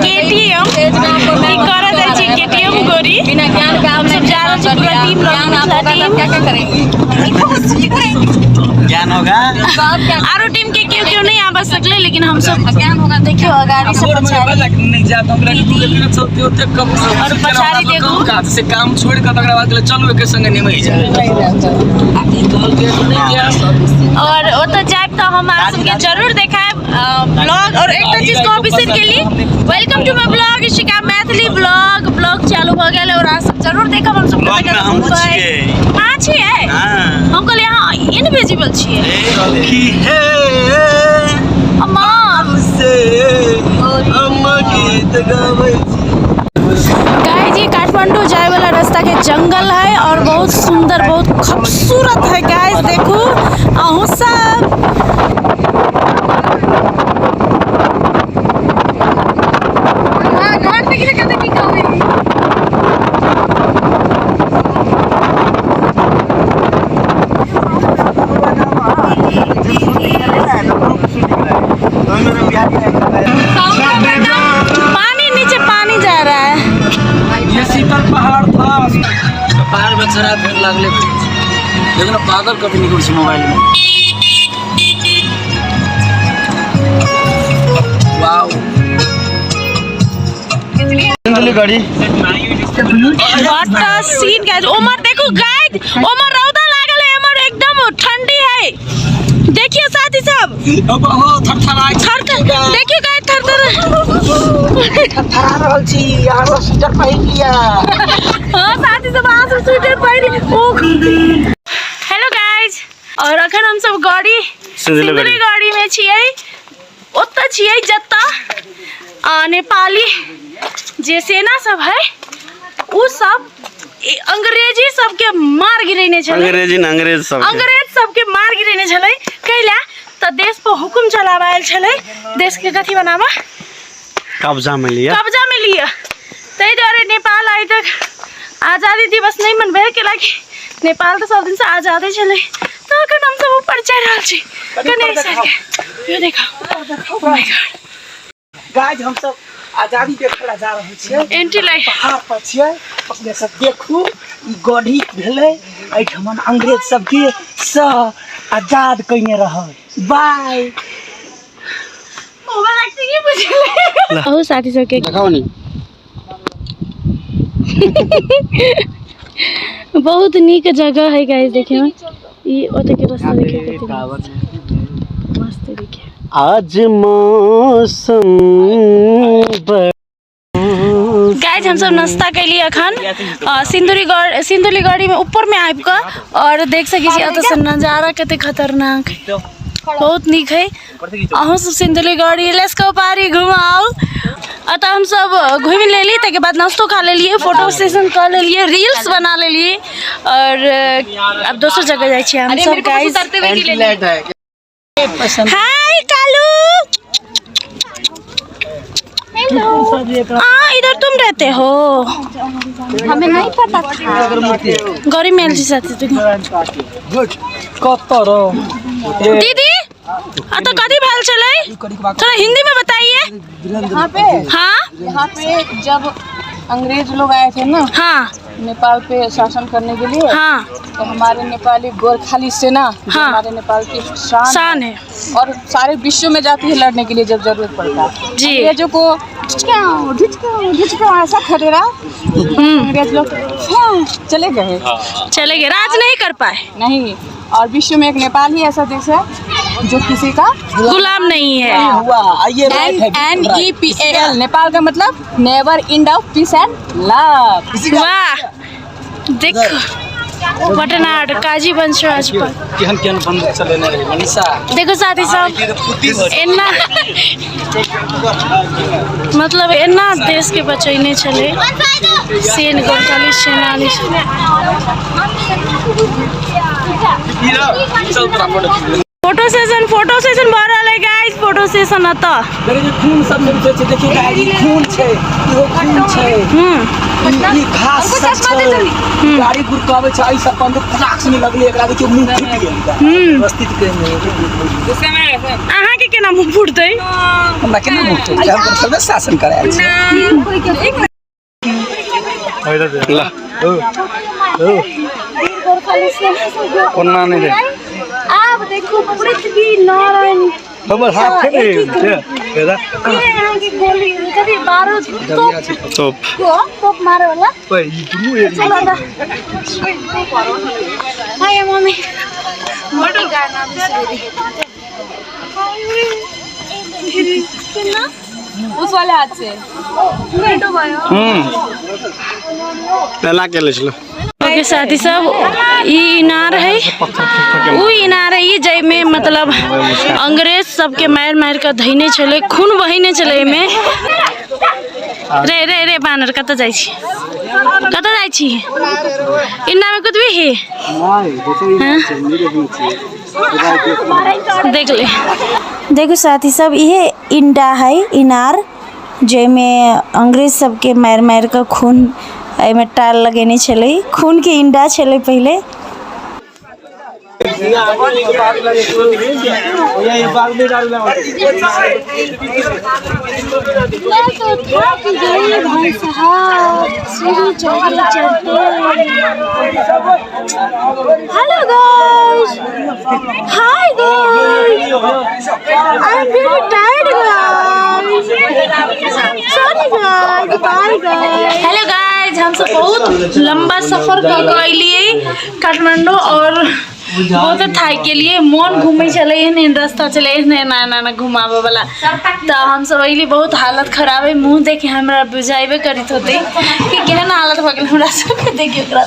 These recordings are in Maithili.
केटीएम ई करऽ जाइ छी केटीएम गोरी। हम सब जा रहल छी पूरा टीम लग, मिथिला टीम। ज्ञान होगा। आरो टीम के केओ केओ नहीं आबऽ सकले, लेकिन हम सब देखियो अगाड़ी से पछाड़ी नहीं जात हमरा के चलते ओते कम और पछाड़ी देखू। काज से काम छोड़ के तकरा बाद कहले चलू एके संगे निमहि जाए। आ ई कहलकै नहीं गया। और ओतऽ जायब तऽ हम अहाँ सबके जरूर देखायब ब्लॉग। और एकटा चीज कहब बिसरि गेली, welcome to my blog Ishika Maithili blog. Blog चालू भऽ गेल और अहाँ सब जरूर देखब। हम सब ब्लॉग में हमहूँ छियै। अहाँ छियै? हाँ। हम कहलियै अहाँ इनविजिबल छियै। की हे अम्मा से हम गीत गाबै छी। गाइस ये काठमांडू जाए वाला रास्ता के जंगल है और बहुत सुंदर बहुत खूबसूरत है। गाइस देखू अहूँ सब। पानी नीचे पानी जा रहा है। ये शीतल पहाड़ था, पहाड़ में चढ़ा फिर लागले। देखो ना पागल कभी निकल छी मोबाइल में। वाओ गाड़ी What a scene guys। Omar देखो गाइस, ओमर रौदा लागल है, एमर एकदम ठंडी है। देखियो साथी सब। अब हो थरथराइ थर थर देखियो गाइस, थर थर थरथरा रहल छी। अहाँ सब स्वेटर पहिर लिअ। हाँ साथी सब, अहाँ सब स्वेटर पहिर। ओ हेलो गाइस, और अखन हम सब गाड़ी सिंधुली सिंधुली गाड़ी में छियै। ओतऽ छियै जतऽ नेपाली जे सेना सब है उ सब अंग्रेजी सबके मार गिरेने छलै। अंग्रेजी न अंग्रेज सबके। अंग्रेज सबके मार गिरेने छलै। कैला तऽ देश पर हुकुम चलाबऽ आयल छलै, देश के कथी बनाबऽ, कब्जा में लिया, कब्जा में लिया। ताहि दुआरे नेपाल आइ तक आज़ादी दिवस नहीं मनबै कैला कि नेपाल तऽ सब दिन से आज़ादे छलै। तऽ अखन हम सब ऊपर चढ़ि रहल छी। कने के यो देखो, ओ my God. Guys हम सब आज़ादी देखै ला जा रहल छियै। एंट्री लाइन पहाड़ पर छियै। अपने सब देखू ई गढ़ी भेलै, एहिठमन अंग्रेज सबके स आजाद कयने रहल। बाय। मोबाइल लगते की बुझले। अहू साथी सबके देखाओ नी। बहुत नीक जगह है गाइस। देखियो ई ओते के रास्ता देखियो कते मस्त देखियो। आज मौसम गाइस हम सब नाश्ता कैली अखन सिंधुलीगढ़ी में ऊपर में आबि कऽ और देख सकै छी एतऽ से नजारा कते खतरनाक है, बहुत नीक है। अहूँ सब सिंधुलीगढ़ी let's go पारी घुमाउ। अतः हम सब घूमि लेली, ताहिके बाद नाश्तो खा लेलियै, फोटो सेशन कऽ लेलियै, रील्स बना लेलियै और अब दोसर जगह जाइ छियै हम सब। Guys hi Kalu, hello. हाँ इधर तुम रहते हो? हमें नहीं पता था। गौरी मेल जी साथी दीदी तो कथी भेल छलै, थोड़ा हिंदी में बताइए। यहाँ पे? हाँ यहाँ पे जब अंग्रेज लोग आए थे ना, हाँ, नेपाल पे शासन करने के लिए, हाँ, तो हमारे नेपाली गोरखाली सेना, जो हाँ, हमारे नेपाल की शान शान है और सारे विश्व में जाती है लड़ने के लिए जब जरूरत पड़ता है जी। अंग्रेजों को ढिचकाओ ढिचकाओ ढिचकाओ ऐसा खदेड़ा, अंग्रेज लोग हाँ, चले गए, चले गए, राज नहीं कर पाए नहीं। और विश्व में एक नेपाल ही ऐसा देश है जो किसी का गुलाम नहीं है। हुआ ये N N E P A L, Nepal का मतलब never end of peace and love. वाह देखो पटनाड काजी वंशराज पर केहन केहन बंदूक चलेने रहे मनीषा। देखो साथी सब एना मतलब एना देश के बचैने छलै सेन गोरखाली सेनानी। फोटो सेशन भऽ रहल है गाइस, फोटो सेशन एतऽ। देखै छी खून सब मिलते छै, देखियौ गाइस ई खून छै, इहो खून छै। ई घास सब छै, गाड़ी गुड़काबै छै, एहि सब बंदूक फटाक से लगलै एकरा, देखियौ मुंह फूटि गेल। व्यवस्थित केने। अहाँ के केना मुंह फूटतै? हमरा केना मुँह टूटतै? हम तऽ शासन करायल छी। ल कोना नहि रे। आब देखू पृथ्वी नारायण हमर हाथ अहाँके गोली कथी बारूद तोप तोप तोप मारे वाला। हाय मम्मी, उस वाले हाथ से। एना के ले छलो। ओके साथी सब, ई इनार है, उ इनार है ई जाहिमे मतलब अंग्रेज सबके मारि मारि कऽ धैने छलै, खून बहिने छलै एहिमे। रे रे रे बानर, कतऽ जाइ छी, कतऽ जाइ छी? इनारमे कुदबिही? देख ले। देखू साथी सब, इहे इंडा है, इनार, जाहिमे अंग्रेज सबके मारि मारि कऽ खून एहिमे टाल लगेने छलै, खून के इंडा छलै पहिले। मैं तो थक गई भाई साहब, सीढ़ी चढ़ते चढ़ते। Hello guys, hi guys, I am very tired guys, sorry guys, bye guys. Hello guys, हम सब बहुत लंबा सफर कऽ के अयलियै काठमांडू और बहुत थाकि गेलियै। मोन घूमै छलै, एहन एहन रास्ता छलै, एहन एहन एना एना घुमाबऽ वाला। तऽ हमसब अयली, बहुत हालत खराब है। मुँह देखि हमरा बुझाइबे करैत होतै कि केहन हालत भऽ गेल हमरा सबके देखि ओकरा।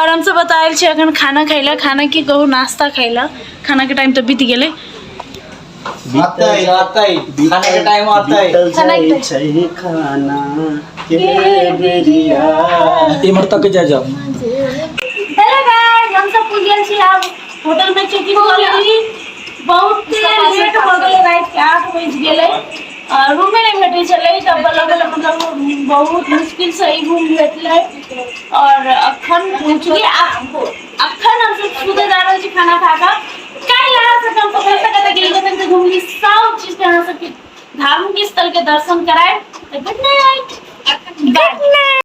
और हमसब बतायल छी अखन खाना खैला, खाना की कहू, नाश्ता खैला। खाना के टाइम तऽ बीत गेलै। खाना के बेरिया इम्हर तक जाय जाओ। हेलो गाइस, हम सब पुज गेल छी आब होटल में चेक इन कऽ लेली। बहुत लेट भऽ गेलै, राति के 8 बजि गेलै। रूमे नहि भेटै छलै, तब बल्ल बल्ल मतलब बहुत मुश्किल से ई रूम भेटलै। और अखन पहुँचलियै, अखन हम सब सुतै जा रहल छी खाना खा कऽ। काल्हि अहाँ सबके हम सब कतऽ कतऽ गेली, कतऽ कतऽ घुमली, सब चीजके अहाँ सबके धार्मिक स्थल के दर्शन करायब। Good night, good night.